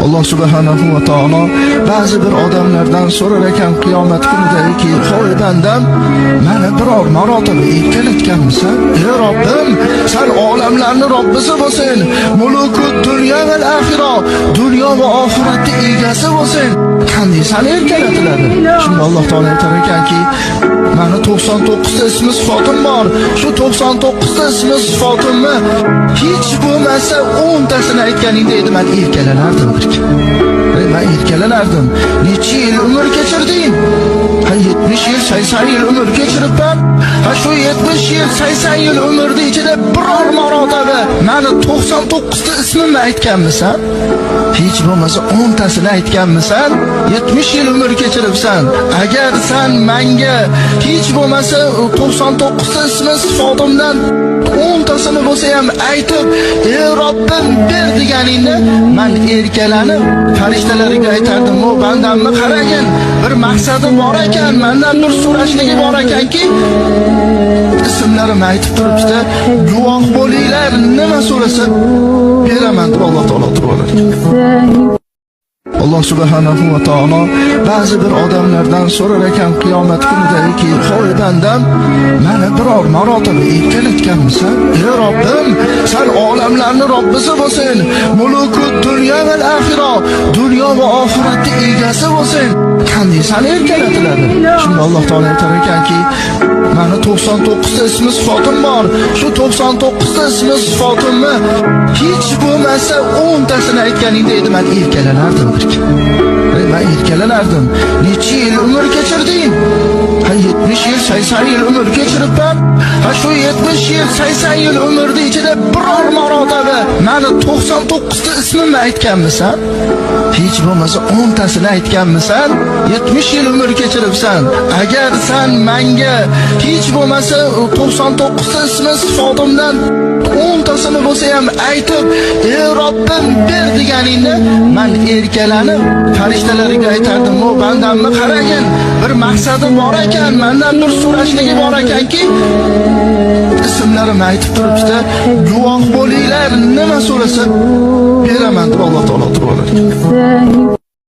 Alloh subhanahu va taolo ba'zi bir odamlardan so'rar ekan qiyomat kunidaki: "Hoy bandam, mani biror marotaba erkalatganmisan?" "Ey Robbim, san olamlarni Robbisi bo'lsin, mulukut dunyo va oxirat, dunyo va oxiratni egasi bo'lsin. Qanday sani erkalatiladi?" Shunda Alloh taolo aytar ekanki: "Mani 99 ta ismi sifatim bor. Shu 99 ta ismi sifatimni hech bo'lmasa 10 tasini aytganingda edi, men erkalanardim derkan. Men erkalanardim. Necha yil umr kechirding? Ha, 70 yil, 80 yil umr kechiribman. Ha, shu 70 yil, 80 yil umrni ichida biror marotaba mani 99 ta ismimni aytganmisan? Hech bo'lmasa 10 tasini aytganmisan? 70 yil umr kechiribsan. Agar san menga hech bo'lmasa 99 ta ismi sifatimdan 10 tasini bo'lsa ham aytib, "Ey Robbim, ber" deganingda, men erkalanib farishtalarga aytardim: "O bandamni qaragin, bir maqsadi bor ekan, mendan bir so'rashligi bor ekanki, ismlarimni aytib turibdi, guvoh bo'linglar, nima so'rasa beraman", deb Alloh taolo turib olar ekan. Alloh subhanahu va taolo ba'zi bir odamlardan so'rar ekan qiyomat kunidaki: "Hoy bandam, mani biror marotaba erkalatganmisan?" "Ey Robbim, san olamlarni Robbisi bo'lsin, mulukut dunyo va oxirat, dunyo va oxiratni egasi bo'lsin. Qanday sani erkalatiladi?" Shunda Alloh taolo aytar ekanki: "Mani 99 ta ismi sifatim bor. Shu 99 ta ismi sifatimni hech bo'lmasa 10 tasini aytganingda edi, men erkalanardim derkan. Men erkalanardim. Necha yil umr kechirding? Ha, 70 yil, 80 yil umr kechiribman. Ha, shu 70 yil, 80 yil umrni ichida biror marotaba mani 99 ta ismimni aytganmisan? Hech bo'lmasa 10 tasini aytganmisan? 70 yil umr kechiribsan. Agar san menga hech bo'lmasa 99 ta ismi sifatimdan 10 tasini bo'lsa ham aytib, "Ey Robbim, ber" deganingda, men erkalanib farishtalarga aytardim: "O bandamni qaragin, bir maqsadi bor ekan, mendan bir so'rashligi bor ekanki, ismlarimni aytib turibdi, guvoh bo'linglar, nima so'rasa beraman", deb Alloh taolo turib olar ekan.